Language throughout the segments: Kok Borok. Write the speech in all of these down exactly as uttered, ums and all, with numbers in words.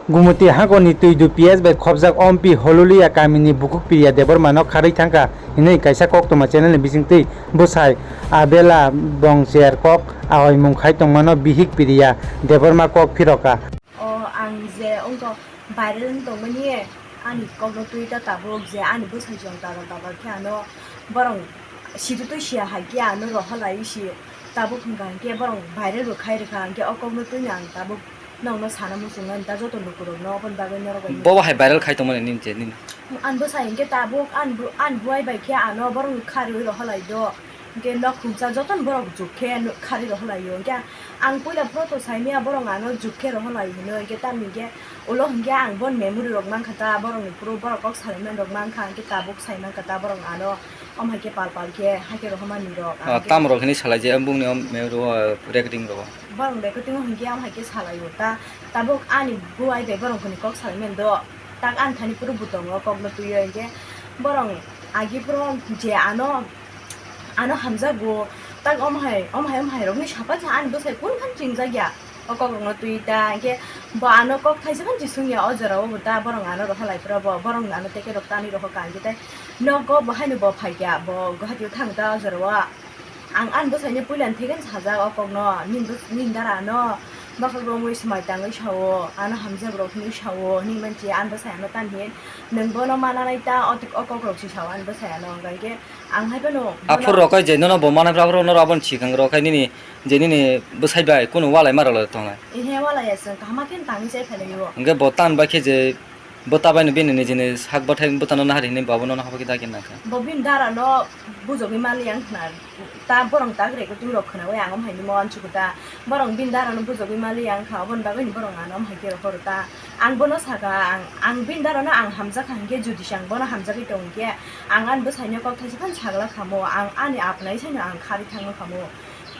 Gumoti hakoni twi du P S bai khobjak Ompi Holulia kamini bukhuk Priya Debbarma no kharwi thangkha hinwi kaisa koktwma channel ni bisingtwi bwsai Abela Bongcher kok aoimung khai tongmano bihik Priya Debbarma kok phirokha. O ang je wngkha viral wng tongmani ani kokno twi ta tabuk je ani bwsai chwng tabal tabal khe ano borok situ twi siya hai khe ano rohor lai si tabuk hwnkha hinkhe borok viral bo khai rwkha hinkhe o kokno twino ang tabuk nokno sana muchungnai ta joto lukurokno oboni bagwi norok bai. Bobo hai viral khai tongmani nini je nini. Ani bwsai hinkhe tabuk ani bu-, ani buai bai khe ano borok kharwi rohor lai do. Hinkhe nok khumsa jotono borok juk khe kharwi rohor lai o. Hinkhe ang puila photo saimaya borok ano juk khe rohor lai hino. Hinkhe tamni hinkhe ulo hinkhe ang bon memory rok mankha ta borokni phuru borok kok salaimani rok mankha hinkhe tabuk sai mankha ta borok ano om hai khe pal pal khe hai khe rohormani rok. Ah, tam rok hinwi salai je bungni om memory o recording rok. Borok recording o hinkhe am hai khe salai o ta tabuk ani buai bai borok hwnwi kok salaimani do. Tak ani thani phuru bo tongo kokno twi o hinkhe borok agi phuru je ano ano hamjago tak om hai om hai om hai rokni sapa sa ani bwsai kun phan chingjakya o kokrokno twi ta hinkhe bo ano kok thaisa phan chisung ya o jora o bo ta borok ano rohor lai phuru bo borok ano teke rok tanwi rohor ka hinkhe tai nogo bo haino bo phaikya bo Guwahati o thang ta o jora o ang ani bwsai no puila ni theke sajak o kokno nini bwsai nini dara ano bakhok romwi swmai tangwi sao ano hamjak rok hinwi sao hinwi manchi ani bwsai ano tamhin nwng bono mananai ta o kokrok si sao ani bwsai ano hinkhe. Ang hai phano aphuru rok kai je nono bo manai phra phuru noro aboni sikang rok kai nini je nini bwsai bai kunu walai ma rok tongnai. Ihe walai aswng kaham khe tangwi chai phailai o. Hwnkhe bo tan bai khe je bwta bai no bini nijini sak bwthai bwtano nahar hinwi bo abono nahar khe dagi nangkha. Bo bini dara no bujogwi mali ang khna ta borok tak recording rok khnawi ang om hai nimo uansukha ta borok bini dara no bujogwi mali ang kha oboni bagwi ni borok ano om hai khe rok horo ta. Ang bono saka ang ang bini dara no ang hamjak kha hinkhe judi se ang bono hamjagwi tong hinkhe. Ang ani bwsaino kok thaisa phano sagla kha mo, ang ani apnai saino ang kharwi thangma kha mo.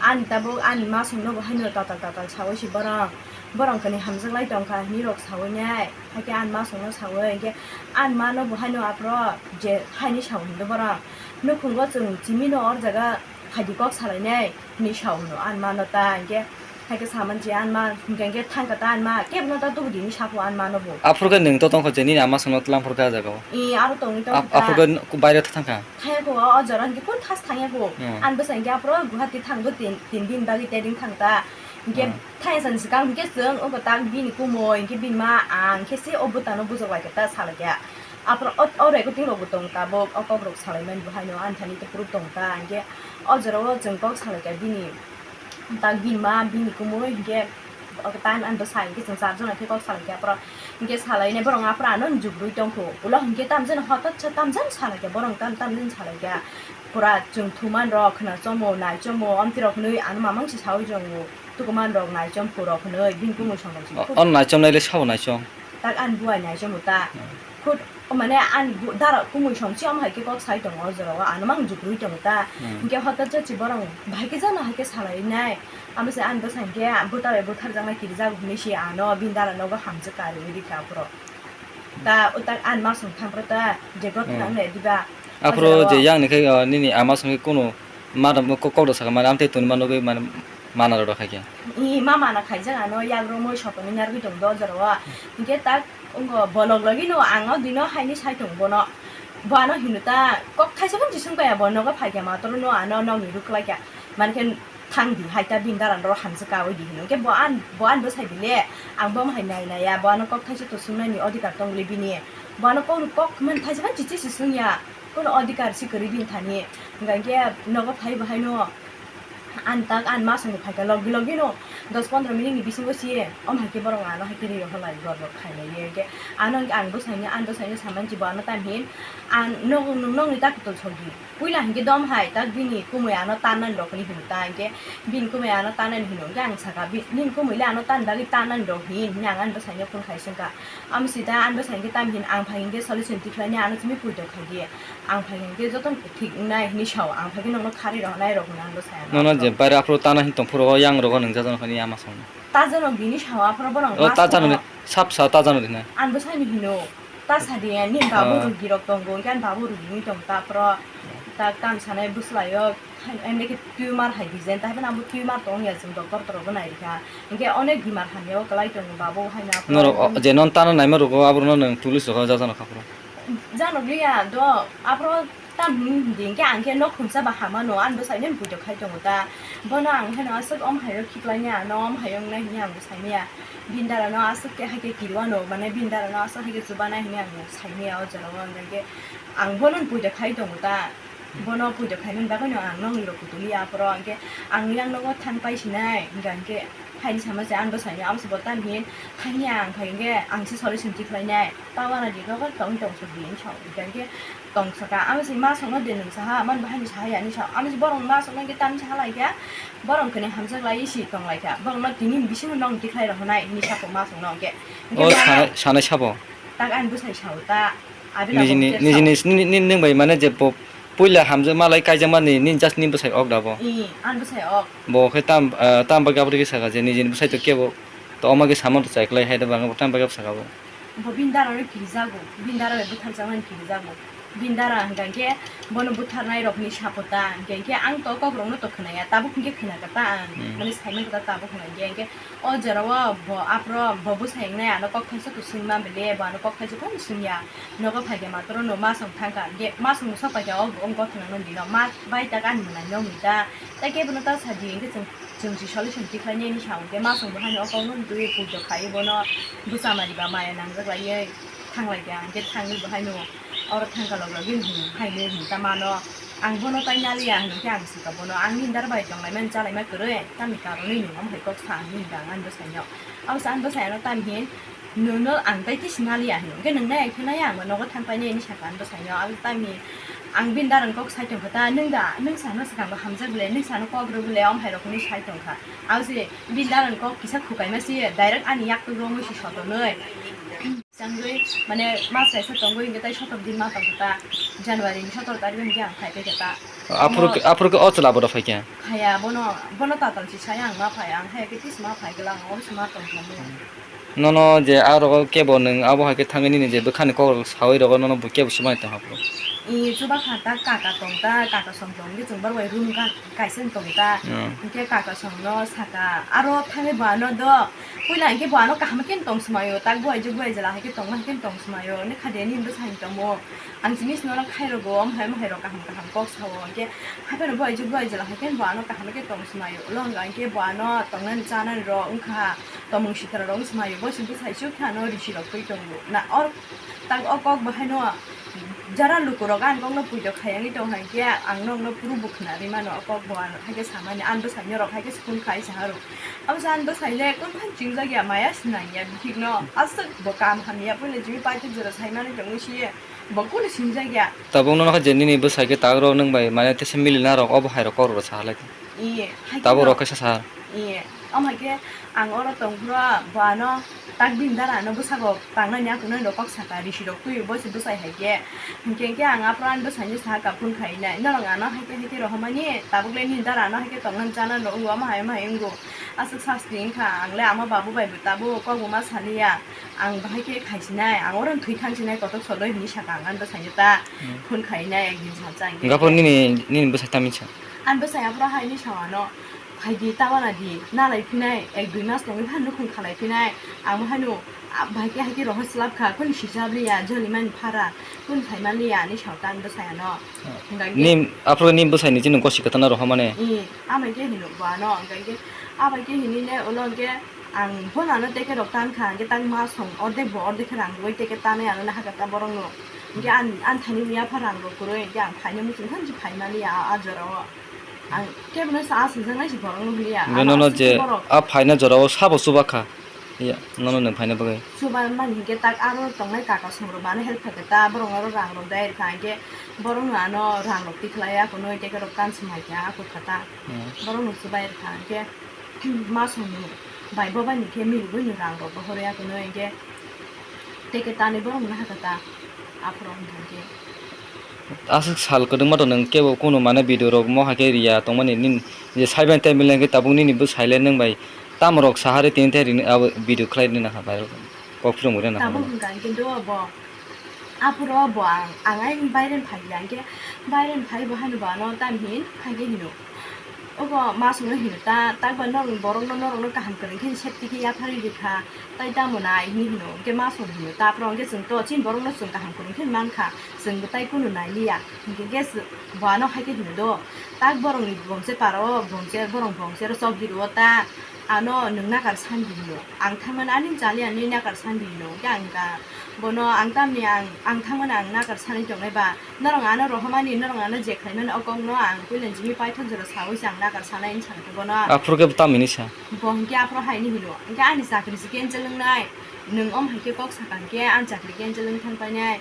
Ani tabuk ani masongno bo haino tatal tatal saui si borok, borok kani hamjaklai tong kha hinwi rok saui nai. Hakhe ani masongno saui hinkhe ani mano bo haino aphuru je haini sao hindo borok. Nukhungo chwng chimino or jaga phaidi kok salainai hinwi sao hino ani mano ta hinkhe. Hakhe saman je anma, hinkhe hinkhe thangkha ta anma, kebno ta tubu dini sapo anma no bo. Aphuru khe nwng to tongkha je nini ama songno tlang phuru khe ah jaga o. I, aro tongwi tongkha ta. Aphuru khe baire thangkha. Thangya ko, o jora hinkhe kun thas thangya ko. Hmm. An bwsa hinkhe aphuru Guwahati thangbo tin, tin din bagwi teding thang ta. Hinkhe hmm, thangya san swkang hinkhe chwng, obo tak bini kumo, hinkhe bini ma, ang hinkhe se o bwtano bujok lai khe ta salai khe. Aphuru o, o recording rok bo tong tabuk, o kok rok salai mani bo haino, ani thani te phuru tong ta, hinkhe o jora o chwng kok salai kha bini. Tak bini ma, bini kumui hinkhe, o tan ani bwsa hinkhe chwng char jona khe kok salai khe aphuru hinkhe salai nai borok aphuru ano jugrui tongkho. Ulo hinkhe tamjani hotot se tamjani salai khe borok tam tamjani salai khe. Pura chwng thuman rok khna chomo, nai chomo, amtwi rok hinui ano mamang se saui tongo. Tukuman rok nai chom phu rok hinui bini kumui song rok se. O, o nai chom nai le sao nai chom. Tak ani buai nai chomo ta. Hmm. Khut, o mane ani bu-, dara kumui song chi, omo hai khe kok sai tongo o jora o, ano mang jukrui tongo ta. Hmm. Hinkhe hotot jot si borok bahai khe jana hai khe salai nai. Amo se ani bwsa hinkhe bwta bai butharjaknai kirijak hinui si ano bini dara nogo hamjak karwi rikha aphuru. Ta, o ta ani masong thang phuru ta, je gor hmm, thangnai diba. Aphuru o jora o je yang ni khe, o, nini ama song khe kunu ma kok, kok da sakha mane, amtwi tongma nugwi mane. Mana rw rw khaikhe. I ma mana khaijak ano yak romwi sotoni narwgwi tong do o jora o. Hinkhe tak wngkha bolok logi no ang o dino haini sai tongo bono. Bo ano hino ta kok thaisa phano chisung kaya bo nogo phaikha matoro no ano nokni rw kwlaikha. Mankhe thang di hai ta bini dara no hamjak kaui di hino. Hinkhe bo an, bo an bwsai bile ang bo hai nai naiya bo ano kok thaisa to sungnaini odhikar tong le bini. Bo ano kok, kok man thaisa phano chichi chisung ya. Kono odhikar si kwrwi bini thani. Hinkhe nogo phai bo haino. Ani tak ani masongni phaikha logi logi no dos pondro minute ni bisingo siye, om hai khe borok ano hai khe ri rohor lai gor gor khailaiye, hinkhe ano hinkhe ang bwsaino, ani bwsaino samansi bo ano time hin, ang nog-, nokni tak kwtal sogdi, puila hinkhe dom hai tak bini kumui ano tannani rok hinwi hino ta, hinkhe bini kumui ano tannani hino, hinkhe ang sakha, bi-, nini kumui le ano tan bagwi tannani rok hin, hinwi ang ani bwsaino phone khai swngkha. Amo sita ani bwsai hinkhe tamo hin ang phai hinkhe solution tikhlainai ano simi puito khaidi. Ang phai hinkhe jotono thik wngnai hinwi sao. Ang phai khe nokno kharwi rohornai rok hwnwi ang bwsai ano. Nono je baire aphuru tana hin tong phuru o yang rogo nwngjak jano hinwi ama song. Ta jano bini sao aphuru borok o ma ta jano songno. Sap sa ta jano dinai. Ang bwsai ni hino. Ta sa di nini babu ah, rugi rok tongo hinkhe ani babu rugi wngwi tongo ta aphuru. Ta tam sanai bwswlaio. Hai, ende khe tumor hai bijen, tai phano abo tumor tong ya, chwng doctor rok bo nai rikha. Hinkhe onek bimar hamya o kwlai tongo, babo haino aphuru. Norok o, je non tana naima rogo, aboro no nwng tulis rogo, jajanok aphuru. Janok liya do, aphuru tam hini hindi, hinkhe ang khe nok khungsa ba hamano, ani bwsai no puito khai tongo ta. Bono ang haino aswk om haio khiklai ni ano, om haio wngnai hini ang bo sai maya. Bini dara no aswk khe hai khe kiri ano, mane bini dara no aswk hai khe chubanai hini ang bo sai maya o jora o, hinkhe ang bono puito khai tongo ta. Bono puito khaimani bagwino ang nokni rok kutuli aphuru, hinkhe ang yang nogo thang pai sinai, hinkha hinkhe haini sama se ang bwsai no, amo se bo tam hin thangya, ang khai hinkhe ang se solution tikhlainai, ta wana di nogo tong tong sok di hinwi sa, hinkha hinkhe tong saka, amo se ma songno de nwng saha, man bo haini saha ya hinwi sa, amo se borok ma songno hinkhe tam saha laikha, borok khe hamjak lai si tong laikha, borok no tini bisingo nokni tikhlai rok hinai hinwi sako ma songno hinkhe, hinkhe O ma sanai, sanai sabo? Tak ani bwsai sao ta, abi Nijini, rok nijini, ni, ni, ni, nwng bai mane je bo puila hamjakma lai kaijakmani, nini just nini bwsai ok da bo? I, ani bwsai ok. Bo khe tam, ah, tam bagwi aboni khe saka je nijini bwsai to kebo to oma khe samung to chai klai hai da bang bo tam bagwi saka bo. Bo bini dara no kirijago, bini dara bai butharjakmani kirijago. Bini dara hwnkha khe bono butharnai rokni sabo ta, hwnkha khe ang to kok rokno to khwnaya, tabuk hwnkhe khwnakha ta ang, Hmm. mane saimani khe ta tabuk hwnkha khe, hwnkhe O jora o bo aphuru bo bwsai wngnai ano kok thaisa to swngma bele, bo ano kok thaisa phano swngya. Nogo phaikhe matoro no masong thangkha, ge masong no sok paikha o, o gothono no dino ma bai ta gani mwnai nokni ta. Tai khe bono ta sadi hinkhe chwng, chwng si solution tikhlai nai hinwi sa hwnkhe masong bo haino o kok no twiwi pujo khai bono bwsa mari ba maya nangjak laiwi. Thanglai kha, hwnkhe thangwi bo haino oro thangka lok logwi hwn, haino hwn ta mano. Ang bono tai naliya hwnkhe ang swkha bono, ang nini dara bai tonglaimani chalaima kwrwi, tamni karonwi nwng omo hai kok sa hwnwi hwnkha ang ani bwsaino. Abo se ani bwsai ano tamni hin, nwngno ang tai kisi naliya hwnkhe nwng nai khe nai ang bo nogo thang painai hinwi sakha ani bwsaino. Abo tamni hin ang bini dara ni kok sai tongkha ta, nwng da, nwng sano swkang bo hamjak bwle, nwng sano kok rw bwle, omo hai rok hinwi sai tongkha. Abo se bini dara ni kok kisa khukaima se direct ani yak rw wngwi se sotonwi. Changwi, mane, mas kaisa tongwi, hwnkhe tai sotok din ma tongkha ta, January ni sotok tarikh hwnkhe ang phai khe ta. Aphuru Mo- khe, aphuru khe o chwla bodo phai khe? Phaiya, bono, bono tatal si saya ang ma phai, ang hai khe tis ma phai khe lang, o si ma tong kha mo. Nono je a rogo kebo nwng abo hai khe thangwi nini je bwkhani kok rok sawi rogo nono bo kebo swmai tong aphuru? I chuba kha ta kaka tong ta, kaka song tong khe chwng bar bai room ka-, kaisa tong ta. Hmm. Hwnkhe kaka song no saka, aro thangwi bo ano do, Puila hinkhe bo ano kaham khe tong swmaio, tak buai je buai jela hai khe tongma hai khe tong swmaio, ne kha de nini bwsa hin tongmo. Ang jinis nono khai rogo, omo hai omo hai rok kaham kaham kok sao, hinkhe hai phano buai je buai jela hai khe bo ano kaham khe tong swmaio. Ulo wngkha hinkhe bo ano tongnani chanani rok wngkha, tomung sitra rok wng swmaio, bo se bwsai suk khe ano risi rok twi tongo. Na or tak o kok bo haino jara luku rok ang kok no puito khai wngwi tong hai khe ang nokno phuru bo khna ri mano o kok bo ano hai khe samani, ang bwsai norok hai khe phone khai sa aro. Abo se ani bwsai le kunu phan chingjak ya, maya sinang ya, bikhik no aswk bo kam hamya, puila jimi paithak jora saimani tongwi si bo kunu singjak ya. Tabuk no nokha je nini bwsai khe tak rw nwng bai mane tesa mili na rok, obo hai rok kok rw sa halai khe. Iye, hai khe Tabuk no. Rok khe sa sa. Iye, omo hai khe ang oro tong phuru bo ano tak bini dara ano bwsako tangnani akwk nani rok kok saka risi rok twi bo se bwsai hai khe. Hinkhe hinkhe ang aphuru ani bwsai ni saka phone khai nai, norok ano hai khe hai khe rohormani, tabuk le nini dara ano hai khe tongnani chanani rok wngo, omo hai omo hai wngo. Aswk sasti wngkha, ang le ama babu bai bo tabuk kok bo ma saliya, ang bahai khe khaisinai, ang oro thwi thangsinai kotok sodoi hinwi saka ang ani bwsai no ta. Hmm. Phone khai nai ekdin salsa ang khe. Gapur nini, nini bwsai tamni sa? Ani bwsai aphuru hai hinwi sa ano, phaidi ta wana di, nalai phinai, ek dui mas tongwi phano nukhung khalai phinai, ang bo haino, ah, bahai khe hai khe rohor slap kha, kunu sijab liya, joli mani phara, kunu phai man liya hinwi sa ta ani bwsai ano. Hwnkha khe Nim, aphuru nim bwsai ni chini gosi kwthana rohormani. I, amai khe hino bo ano, hwnkha khe abai khe hinwi le ulo hwnkhe ang bono ano teke rok tan kha, hwnkhe tak ma song ordek bo ordek khe rang rwui teke tanwi ano nahaka ta borok no. Hwnkhe an, an thani mia pha rang rok kwrwi, hwnkhe ang phaina muchung thanchi phai mani a, a jora o. Ang kebo no sa a swijak nai si borok no hwnwi ya. Hwnkhe ano nono aswk je borok. A phaina jora o sabo chuba kha. Ya, nono nwng phaina bagwi. Chuba mani hinkhe tak aro tongnai kaka song rok bo ano help kha khe ta, borok no aro rang rok dai rwkha, hinkhe borok no ano rang rok tikhlai ya, kono teke rok tan swmai kha, a kok kha ta. Hmm. Borok no chubai rwkha, hinkhe ma song ni bai bo bai ni khe mili bui ni rang rok bo horya kono, hinkhe teke tanwi borok no nahaka ta, aphuru hinkhe. Aswk sal kwdwkma to nwng kebo kunu mane video rok mo hai khe riya tongmani nini je saibai tei mili hinkhe tabuk nini bwsai le nwng bai tamo rok sahari tini tei rini abo video khlai rina ha viral kok philung rina ha. Tabuk hwnkha kintu bo Aphuru bo ang, ang ayang baireni phaiya, hwnkhe baireni phai bo haino bo ano tamni hin phaikhe hino. Obo masongno hino ta, takba norok borokno, norokno kaham kwrwng khe safety khe yapharwi rwkha, tai tamo nai hinwi hino, hwnkhe masong hino ta, aphuru hwnkhe chwng to chini borokno chwng kaham kwrwng khe mankha, chwngbo tai kunu nailiya, hwnkhe khe bo ano haikhe hino do, tak borokni bongse para o, bongse, borok bongse ro chobwi rwo ta, ano nwng nakar sandi hino, ang thangmani ani chali ani nakar sandi hino, hwnkhe ang ka, bono ang tamni ang, ang thangmani ang nakar sanwi tongnai ba, norok ano rohormani, norok ano je khlaimani o kokno ang puila jimi paithak jora saui se ang nakar sanai wngwi sankha bono. Aphuru khe tamni sa? Bo hwnkhe aphuru haini hino, hwnkhe ani chakri se cancel wngnai, nwng om hai khe kok sakha hwnkhe ani chakri cancel wng thang painai,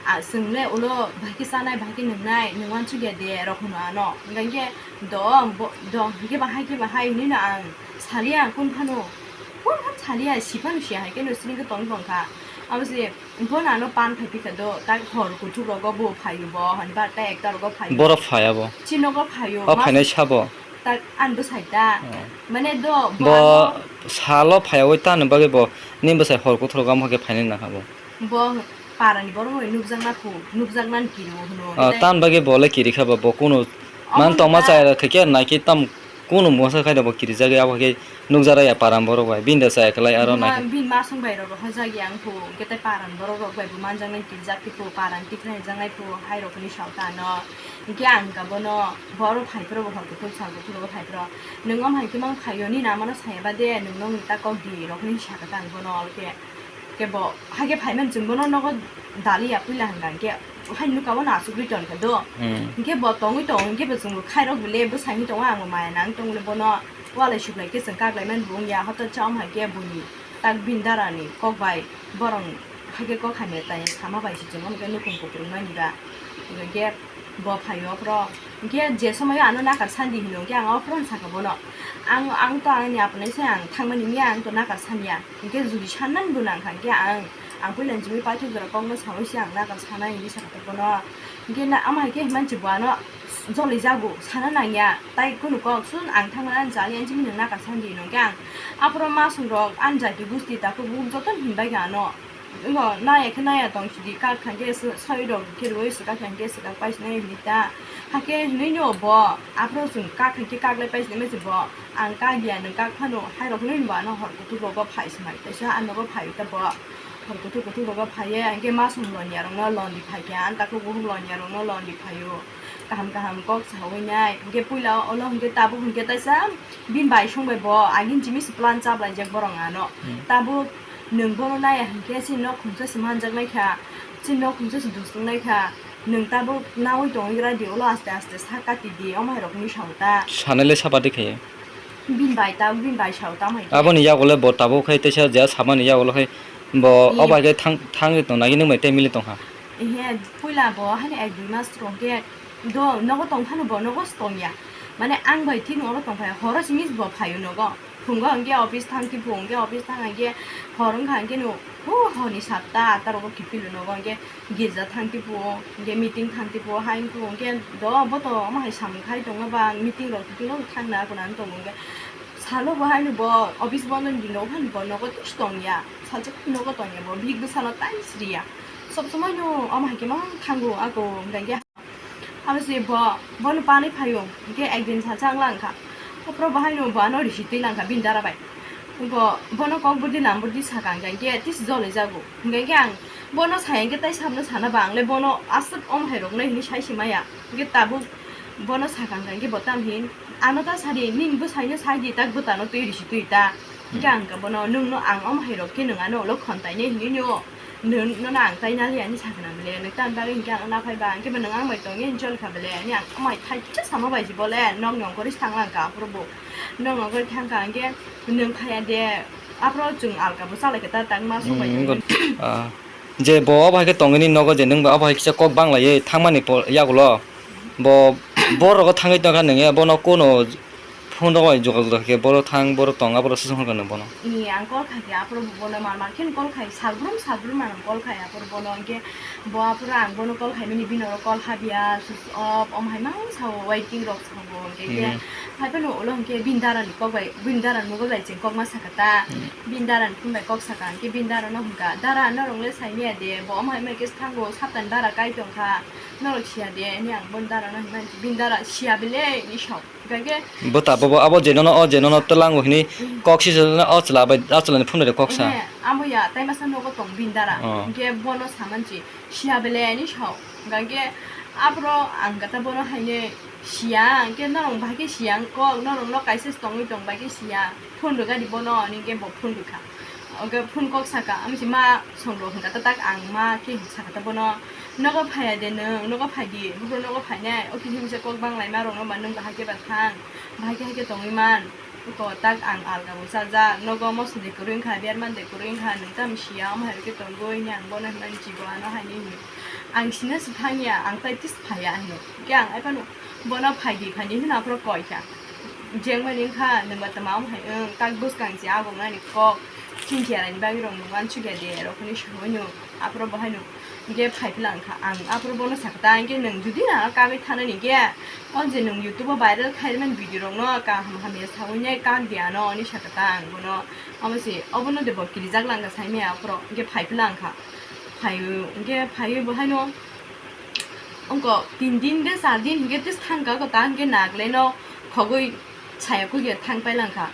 a, chwng le ulo bahai khe chanai, bahai khe nwngnai, nwng uansukya de rok hwno ano, hwnkhe do, bo, do, hwnkhe bahai khe bahai hinwi no ang saliya, kunu phano, kunu phano saliya, si phano siya hai khe no siring khe tong tong kha, abo se. Bono ano pan phai phikha do, tak hor kuthuk rogo bo phaio bo, hwnba ta ekta rogo phaio. Borok phai abo? Chini nogo phaio. O mas-, phainai sabo? Tak ani bwsai ta. Oh. Mane do, bo bo ano salo phaiyawi tani bagwi bo nini bwsai hor kuthuk rogo amo khe phainai nangkha bo? Bo parani borok bai nukjakna phu, nukjaknani kiri o hwno. Oh, tei tani bagwi bo le kiri kha ba, bo kunu omo man tongma hwnba chaya khe khe nai khe tam Kunu mungsa khai da bo kirijak ya, abo khe nukjak ya paran borok bai. Bini da chaya kwlai aro ma, nai. Bini masong bai rok rohorjak ya wngkhu, hwnkhe tei paran borok rok bai bo manjaknai kirijak tei phu, paran tikna hijaknai phu, hai rok hinwi sao ta ano. Hwnkhe ang ka bono, bo oro phai phuru bo hor kuthuk sal kuthuk rogo phai phuru. Nwng om hai khe mang phaio, nini amano saya ba de, nwng nokni ta kok di rok hinwi sakha ta ang bono, oro khe. Khe bo, hai khe phaimani chwng bono nogo daliya puila hwnka hwnkhe, hai nuka bono achugwi tongkha do. Hmm. Hwnkhe bo tongwi tongo, hwnkhe bo chwngbo khairok bile bwsai wngwi tongo, ang bo maya nang tongwi bono walai suklaikhe chwng kaklaimani bo wngya, hotok cha omo hai khe buini tak bini darani kok bai borok hai khe kok hamya taya sama bai se chwng omo khe nukhung kupulungmani ba. Hwnkhe bo phaio aphuru, hwnkhe je somoio ano nakar sandi hino, hwnkhe ang aphuru sakha bono, ang, ang to ani aphanai se ang thangmani wngya, ang to nakar sanya. Hwnkhe jodi sanna bo nang kha, hwnkhe ang, ang puila jimwi paithak jora kokno saui se ang nakar sanai hinwi sakha bono. Hwnkhe na, ama hai khe manchi bo ano jolijago, sana nangya, tai kunu kok sun ang thangmani ani chali ani jimwi nwng nakar sandi hino, hwnkhe ang aphuru masong rok ani jati gusti takhuk bukhuk jotono hinbai kha ano. Wngo naya khe naya tong sidi, kak kha khe swi rok khe rwui swkak kha khe swkak pai sinai hinwi ta. Hakhe hinwi no bo aphuru chwng kak kha khe kak lai pai sinai se bo. Ang kak ya nwng kak phano hai rok hinwi bo ano hor kuthuk rogo phai se mai. Teisa ano bo phai ta bo. Hor kuthuk kuthuk rogo phai ye, hwnkhe masong lonya rokno londi phai khe, ang takhuk bukhuk lonya rokno londi phaio. Kaham kaham kok saui nai. Hwnkhe puila olo hwnkhe tabuk hwnkhe teisa bini bai song bai bo agin jimisa plan chaplaijak borok ano. Hmm. Tabuk Nwng bono naya hinkhe chini nok khungsa se manjaknai kha, chini nok khungsa se dusuknai kha, nwng tabuk naui tongwi gra di, ulo aste aste sa kati di, omo hai rok hinwi sao ta. Sanai le sapa di khe? Bini bai ta, bini bai sao ta mai khe. Aboni yago le bo tabuk khai teisa je samani yago le khai bo. Ye. Obo hai khe thang, thangwi tong nai nung bai tei mili tong kha. Ehe, puila bo hani ek dui mas rok khe do nogo tong phano bo nogo se tong ya. Mane ang bai thik oro tong phai, horo simi se bo phaio nogo. Phungo hwnkhe office thang, thik phungo hwnkhe office thang, hwnkhe hor wngkha hwnkhe no, hu, horni satta atta rogo kiphilwi nogo, hwnkhe girja thang, thik phungo hwnkhe meeting thang, thik phungo hai wngkha, hwnkhe do bo to omo hai samung khai tongo ba, meeting rok, meeting rok thang na, ako nang tongo, hwnkhe salo bo haino bo office bondo ni dino phano bo nogo tongya, salsa nogo tongya, bo bihik bwsano tai sriya, sob somoi no omo hai khe mang thango, ako hwnkhe. Abo se bo, bono panwi phaio, hwnkhe ekdin salsa wng lang kha. Aphuru bo haino bo ano risi twi lang kha bini dara bai. Bo, bono kok bwrwi lam bwrwi sakha hwnkhe, hwnkhe tisi joloi jago. Hwnkhe, hwnkhe ang bono saya hwnkhe tai sabno sana ba, ang le bono aswk omo hai rok nai hinwi sai se maya. Hwnkhe tabuk bono sakha hwnkhe, hwnkhe bo tam hin, ano ta sadi, nini bwsaino sai di, tak bwtano twi risi twi ta. Hwnkhe ang kha bono, nwng no ang omo hai rok khe nwng ano ulo khontai nai hinwi no. Nwng, nono ang tai naliya hinwi sakha na bele, nwng tamni bagwi hinkhe ang naphai ba, hinkhe bo nwng ang bai tongya hinwi choli kha bele, ani ang amai thaisa sama bai se bole, nokni ongkhorwi se thang lang kha, aphuru bo nokni ongkhorwi thang kha, hinkhe nwng phaiya de, aphuru chwng alka bo chalai kha ta, tangma sok bai Hmm, tongwi. Good. Ah, je bo obo hai khe tongwi nini nogo je nwng bai obo hai kisa kok bang laiwi thangmani po-, yagulo, bo, borok o thangwi tongkha nwngya, bono kuno Phone rok bai jogajog khe boro thang, boro tong, aborok swsong hwnka nwng bono. Ni ang call khai khe aphuru bono mar mar khe call khai, salbrum salbrum ang call khai aphuru bono, hinkhe bo aphuru ang bono call khai mani bini oro call habya, switch off, omo hai mang sao, waiting rok sao bo, hinkhe khe Hmm. hai phano ulo hinkhe bini dara ni kok bai, bini dara ni mobile bai chwng kok ma sakha ta, Hmm. bini dara ni phone bai kok sakha, hinkhe bini dara no hwnka, "Dara norok le sai manya de, bo omo hai mai khe thango, saptani dara kai tong kha, norok siya de," hinwi ang boni dara no hwnka, bini dara siya bele hinwi sao. Hinkhe Bo ta bobo abo je nono, o je nono twlango hini Hmm. kok si se o chwla bai, o chwla ni phone de kok sa. Ehe, amo ya, tai masa nogo tong bini dara. Oh. Hinkhe bono samansi, siya bele ni sao. Hinkhe abro ang kata bono haine siya, hinkhe norok bahai khe siya ang kok, norok no kaisa se tongwi tong bai khe siya. Phone rwgadi bono, hinkhe bo phone rwkha. Oke phone kok saka, amo si ma songro hwnka ta tak ang ma khe sakha ta bono. Nogo phaiya de nwng, nogo phai di, buphuru nogo phainai, o khe himse kok bang laima rokno ba nwng bahai khe ba thang, bahai khe hai khe tongwi man, eko tak ang alga bo chajak, nogo mosni de kwrwi wngkha, berman de kwrwi wngkha, nwng tamo siya, omo hai rok khe tongwi hwnwi ang bono hwnmani chibo ano haini hwnwi. Ang sino se thangya, ang tai tis phaiya hwnwi, khe ang ai phano bono phai di, phai di hwnwi aphuru koi kha. Jengmani wngkha, nwng ba tama omo hai wng, tak bwskang se agok nani kok, chini cheraini bagwi rok nwng uansukya de, rok hwnwi sawi nwng. Aphuru bo haino hinkhe phai phila wngkha. Ang aphuru bono sakha ta, hinkhe nwng judi na kagwi thanani hinkhe, o je nwng YouTube o viral khaimani video rokno kaham hamya sawi nai kak di ano, hinwi sakha ta ang bono. Omo se obono de bo kirijak langkha saimaya aphuru, hinkhe phai phila wngkha. Phaiwi, hinkhe phaiwi bo haino wngkha tin din de char din hinkhe tis thangkha, ta hinkhe Nagaland o khogwi Saya kugya thang pailangkha.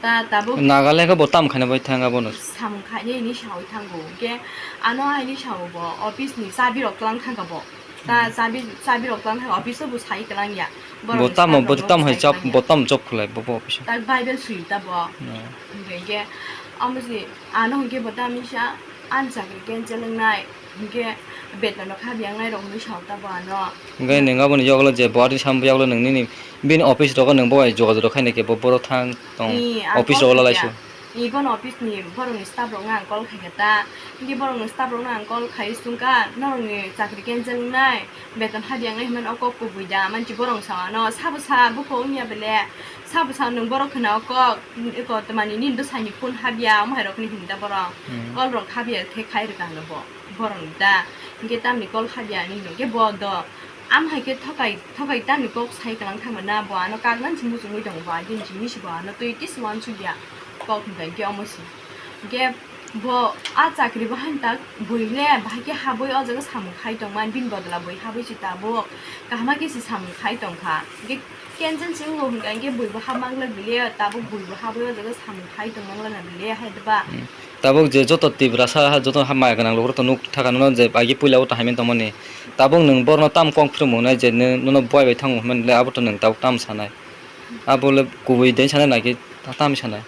Ta tabuk Nagaland khe bo tam khaina bai thang abono. Samung khainai ni sawi thango. Hinkhe ano haini sao bo office ni chabi rok tlang thangkha bo. Ta Hmm. chabi, chabi rok tlang thangkha office o bo sai tlang ya. Borok Bo ni tamo, staff bo rok no tam hai sai chap, tlang ya. Bo tam chop khulai bo, bo office o. Ta Bible sui ta bo. Hmm. Hinkhe, hinkhe amo si ano hinkhe bo tam misa an chakri cancel wngnai. Hinkhe beton rok kha biyangnai rok hinwi sao ta bo ano. Hinkhe nwng aboni yagulo je bo atwi sam yagulo nwng nini bini office rogo nwng bo bai jogajog rok khainai khe bo borok thang tong Ee, ang office call rogo khaikha. Laisu. Ee, bono office ni borok ni staff rok no ang call khaikha ta. Hinkhe borok ni staff rok no ang call khai swngkha, norok ni chakri cancel wngnai, beton ha biyangnai hinmano o kok kubui da, manchi borok sao ano, sabo sa buko wngya bele, sabo sa nwng borok khna o kok, eko tamani nini bwsai ni phone ha biya, omo hai rok hinwi hinwi da borok. Hmm. Call rok ha biya khe khai rwkha ano bo. Borok ni da, hinkhe tamni call kha di ani hino, hinkhe bo do, am hai khe thokai, thokai tamni kok sai kwlang thangma na, bo ano kagnan si muchungwi tongo, bo agin si misi bo ano twi tisi uansuk ya, kok hinkha hinkhe omo si. Hinkhe bo a chakri bo haino tak bui le bahai khe habwi o jaga samung khai tongmani, bini bodol o bui habwi si tabuk kaham khe si samung khai tongkha, hinkhe cancel se wngo hinkha hinkhe bui bo hap mang le bui le tabuk bui bo habwi o jaga samung khai tong mang le na bui le hai da ba. Hmm. Tabuk je joto Tiprasa ha, joto ha maya gwnang lukurok to nuk thaka nono je agi puila o to hamya tongmani. Tabuk nwng borno tam kok phirok mwnai je nw-, nono buai bai thango hwnmani le abo to nwng tabuk tam sanai. Abo le kubui de sanai na khe ta-, tam sanai.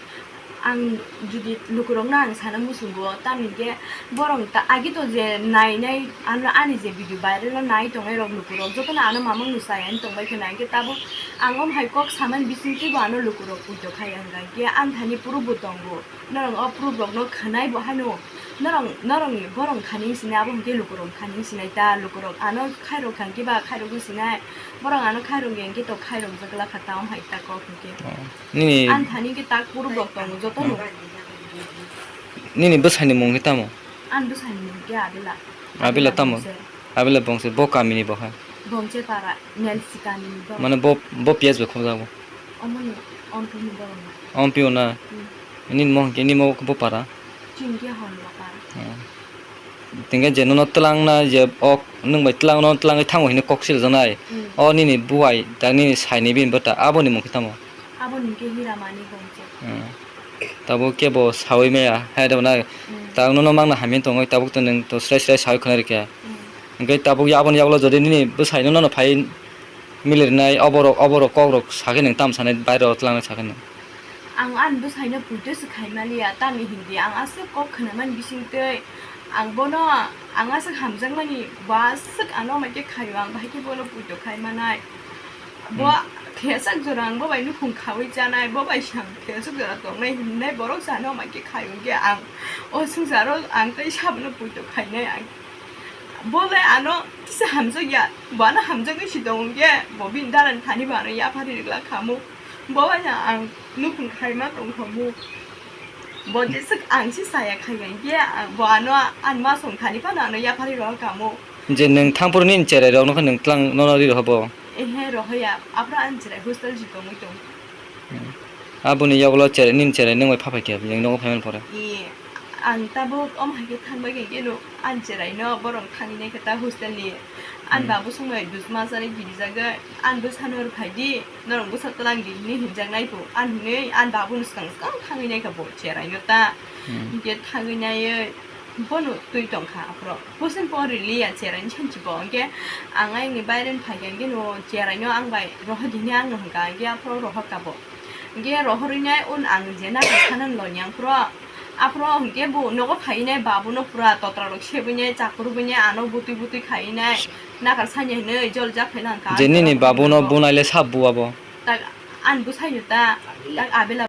Ang jodi lukurok no ang sana muchungo, tamni khe borok ta agi to je nai nai ano ani je video viral no nai tongnai rok lukurok joto no ano mamang no chai ani tongbai khe nai khe tabuk ang om hai kok samani bising twi bo ano lukurok puito khai ang khe ang thani proof bo tongo. Norok o proof rok no khwnai bo haino norok, norok ni borok thani wng sinai abo hwnkhe lukurok thani wng sinai ta lukurok ano khairok thang khe ba khairok wng sinai borok ano khairok ya hwnkhe to khairok jagla kha ta wng hai ta kok hwnkhe. Oh. Nini Ang thani khe tak proof rok tongo joto no. Nini bwsai ni mung khe tamo? Ang bwsai ni mung khe Abela. Abela tamo? Bongse. Abela Bongse bo kami ni bo hai? Bongse para, Nelsi kami ni bo. Mane bo, bo P S bai khobjago? Omo ni, Ompi ni borok na. Ompi o na? Hmm. Nini mo hwnkhe, nini mo bo para? Chini khe Honla para. Hmm. Tingkhe je nono twlangna je ok nwng bai twlangno twlangwi thango hinwi kok siljaknai. Hmm. O nini buai ta nini saini bini bwta aboni mung khe tamo? Aboni mung khe Hiramani Bongse. Hmm. Tabuk kebo sawi maya hai rw na. Hmm. Ta nono mangna hamya tongwi tabuk to nwng to srai srai sawi khwnai rwkhe. Hmm. Hwnkhe tabuk aboni yagulo jodi nini bwsaino nono phai milirnai oborok, oborok kokrok sakhe nwng tamo sanai baireo twlangnai sakhe nwng? Ang ani bwsaino puito se khai maliya, tamni hindi ang aswk kok khwnamani bisingtwi ang bono, ang aswk hamjakmani, bo aswk ano maikhe khaio, ang bahai khe bono puito khai manai. Bo Hmm. thesak jora ang bo bai nukhung khaui chanai, bo bai se ang thesak jora tongnai hinnai borok se ano maikhe khaio, hwnkhe ang o swngcharo ang tei sabono puito khainai ang. Bo le ano kisa hamjakya, bo ano hamjaknai si tongo hwnkhe bo bini dara ni thani bo ano yaphari rwglak kha mo. Bo bai na ang nukhung khaima tongkhamu. Bo jeswk ang si saya khaiya, hinkhe ang, bo ano ani ma song thani phano ano yapharwi rohor kamo. Je nwng thangphuru nini cherai rok nokha nwng tlang nono ri rohobo? Ehe, rohoya. Aphuru ani cherai hostel si tongwi tong. Aboni yagulo cherai, nini cherai nwng bai pha phaikha, nwng nogo phaimani pore. E, ang tabuk omo hai khe thangbai khe keno ani cherai no borok thangwi naikha ta hostel ni. Ani babu songbai dusma chari girijagwi, ani bwsano rwphaidi, norok bwsa twlang di hinwi hinjaknai bo, ani hinwi ani babu no swkang swkang thangwi naikha bo cherai no ta. Hinkhe thangwi naiwi bono twi tongkha aphuru. Hostel bo riliya cherai ni sanchi bo. Hinkhe ang ayangni baire ni phaikha hinkhe no cherai no ang bai rohor di hinwi ang no hwnkha, hinkhe aphuru rohor ka bo. Hinkhe rohorwi nai un ang je naithok sana loni ang phuru. Aphuru hinkhe bo nogo phaiwi nai babu no pura totra rok sebwi nai chakurubwi nai ano butwi butwi khaiwi nai nakar sanya hinwi jol jak phai lang kha. Je nini babu no bunai le sab bua bo. Tak ani bwsai no ta, tak abela.